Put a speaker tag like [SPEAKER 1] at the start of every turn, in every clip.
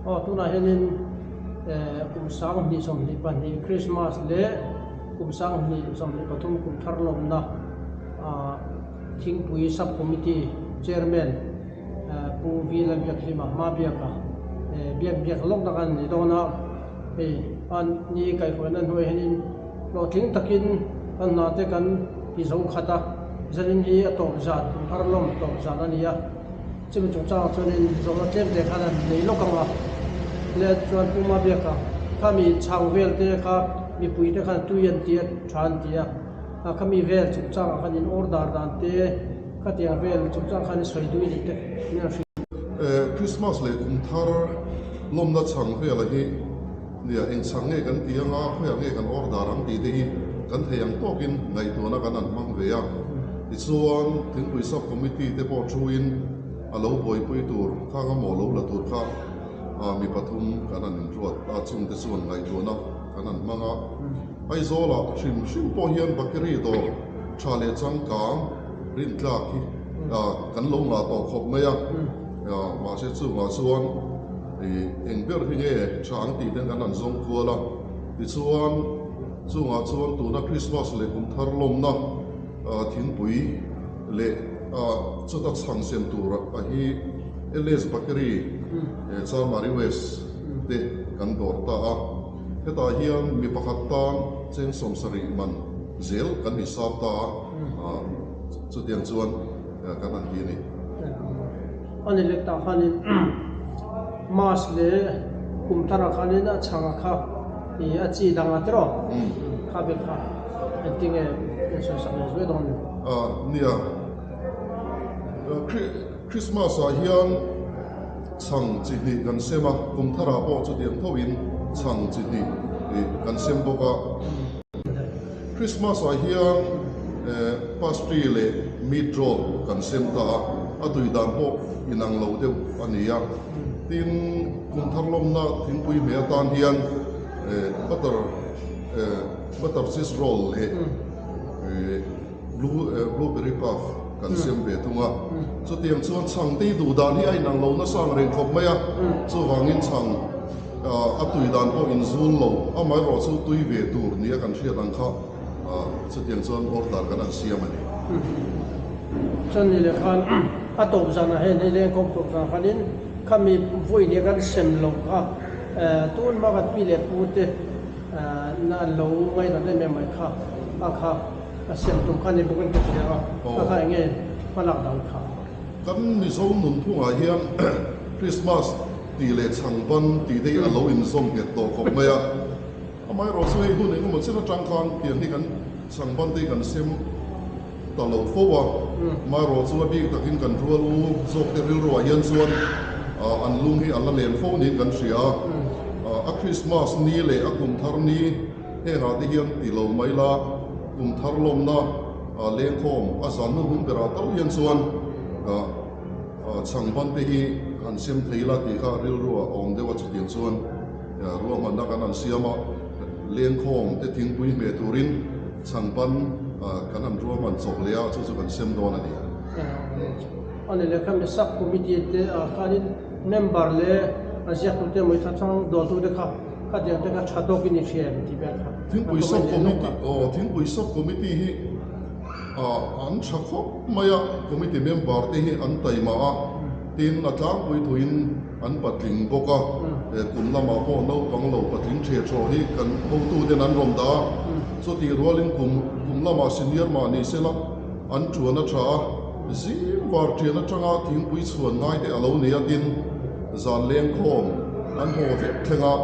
[SPEAKER 1] Aw tunah hianin kum 2022 Christmas leh kum 2023 kum thar lawmna Thingpui Sub Committee Chairman Pu V Lalbiakhlima hma biaka biak biak lawk tak a ni dawn a, hei a ni kaihhruaina hnuaiah hianin hlawhtling takin kan hna te kan ti zo khat a, zanin hi a tawp zan kum thar lawm tawp zan a ni a. Chumi chungchangah chuanin zawhna tlem te khan an nei lawk ang a, le chuan Pu Mabiaka khami chhang vel te kha mipui te khan tui an ti a, tha an ti a, a khami vel chungchangah khan in order dan te khatiang vel chungchang khan i sawi dui nih te min an hrilh.
[SPEAKER 2] Christmas leh kum thar lawmna chhang vela hi nia eng chhang nge kan ti anga khawiah nge kan order ang tih te hi kan thei ang tawkin ngaihtuahna kan han hmang ve a. Tichuan Thingpui Sub Committee te pawh thuin a lo buaipui tur khang a maw lo la tur kha mi pathum kan han inruat a, chungte chuan ngaihtuahna kan han hmang a. Aizawlah hrim hrim pawh hian bakery dawr tha leh changkang rintlak hi kan lo ngah tawh khawp mai a, mahse chungah chuan eng ber hi nge tha ang tih ten kan han zawng kual a. Tichuan chungah chuan tuna Christmas leh kum thar lawmna thingpui leh chuta chhang sem tur a hi LS Bakery Chanmari West te kan dawr ta a. Hetah hian mi pakhat tan cheng 70 man zel kan hisap ta a, chutiang chuan kan han ti a ni.
[SPEAKER 1] A ni lek tah khanin Mass leh kum tharah khanin a chhang a kha i a chi dang a tiraw kha vel kha engtinge in sawi sak leh zuai dawn ni?
[SPEAKER 2] Nia, Christmas ah hian chhang chi hnih kan sem a, kum tharah pawh chutiang thoin chhang chi hnih kan sem bawk a. Christmas ah hian pastry leh meat roll kan sem ta a, a tui dan pawh inang lo deuh a ni a. Tin, kum thar lawmna thingpui hmeh atan hian butter butter cheese roll leh blueberry puff kan sem ve thung a. Chutiang chuan chhang te hi duh dan hi a inang lo nasa ang reng khawp mai a, chuvangin chhang A tui dan pawh inzul lo, amaherawh chu tui ve tur nia kan hriat ang kha chutiang chuan order kan han siam a ni.
[SPEAKER 1] Chuan ni leh khan a tawp zanah hian hei lengkhawm tawp zan khanin khami vawi nia kan sem lo kha tun hma kan pi leh pu te na an lo ngainat em em mai kha a kha a sem tum kha ni bawk in ka hria a, kha kha eng nge hmalak dan kha.
[SPEAKER 2] Kan Mizo nunphungah hian Christmas tih leh chhangban tih te hi a lo inzawm nghet tawh khawp mai a. Amaherawh chu hei hun engemaw chen atang khan tiang hi kan chhangban te hi kan sem ta lo fo a. Amaherawh chu a bik takin kan rual u zawk te rilruah hian chuan an lung hi a la len fo niin kan hria a. A Christmas ni leh a kum thar ni hengah te hian ti lo mai la, kum thar lawmna lengkhawm a zan hmun hmun berah tal hian chuan Chhangban te hi han sem thei la tih kha rilru a awm deuh a, chutiang chuan ruahmanna kan han siam a, lengkhawm te thingpui hmeh turin chhangban kan han ruahman chawp leh a, chu chu kan sem dawn a ni.
[SPEAKER 1] A ni leh khami sub committee te ah khanin member leh a ziaktute emaw i thachang dawltute kha khatiang te kha tha tawkin i hria em tih vel kha
[SPEAKER 2] Thingpui sub committee aw Thingpui sub committee hi An tha khawp mai a, committee member te hi an taima a, tin a tlangpui thuin an patling bawk a, kum lamah pawh naupang lo patling ṭhe ṭhaw hi kan hotu ten an rawn dah a, chutih rualin kum kum lamah senior mah ni sela an ṭuan a ṭha a, zing var ṭian aṭanga thingpui chhuan ngai te a lo nei a, tin zan lengkhawm an haw vek thleng a,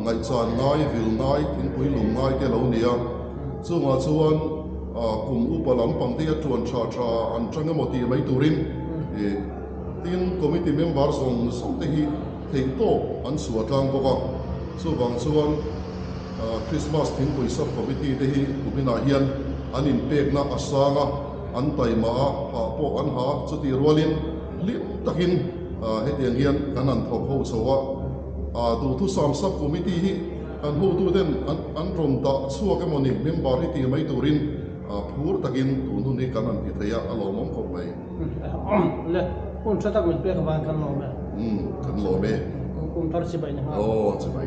[SPEAKER 2] ngaihchan ngai, vil ngai, thingpui lum ngai te a lo ni a. Chungah chuan kum upa lampang te a tuan tha tha an tang emaw tih mai turin tin committee member zawng zawng te hi theihtawp an chhuah tlang bawk a. Chuvang chuan Christmas thingpui sub committee te hi kuminah hian an inpekna a sang a, an taima a, hah pawh an ha chutih rualin hlim takin hetiang hian kan han thawk ho chho a. Duhthusam sub committee hi Kan hotuten an rawn dah chhuak emaw ni, member hi tih mai turin phur takin tun hun hi kan han ti thei a, a lawmawm khawp mai.
[SPEAKER 1] Le, hun tha tak min pek avangin kan lawm e.
[SPEAKER 2] Umm, kan lawm e.
[SPEAKER 1] Kum thar chibai ni nghal.
[SPEAKER 2] Aw chibai.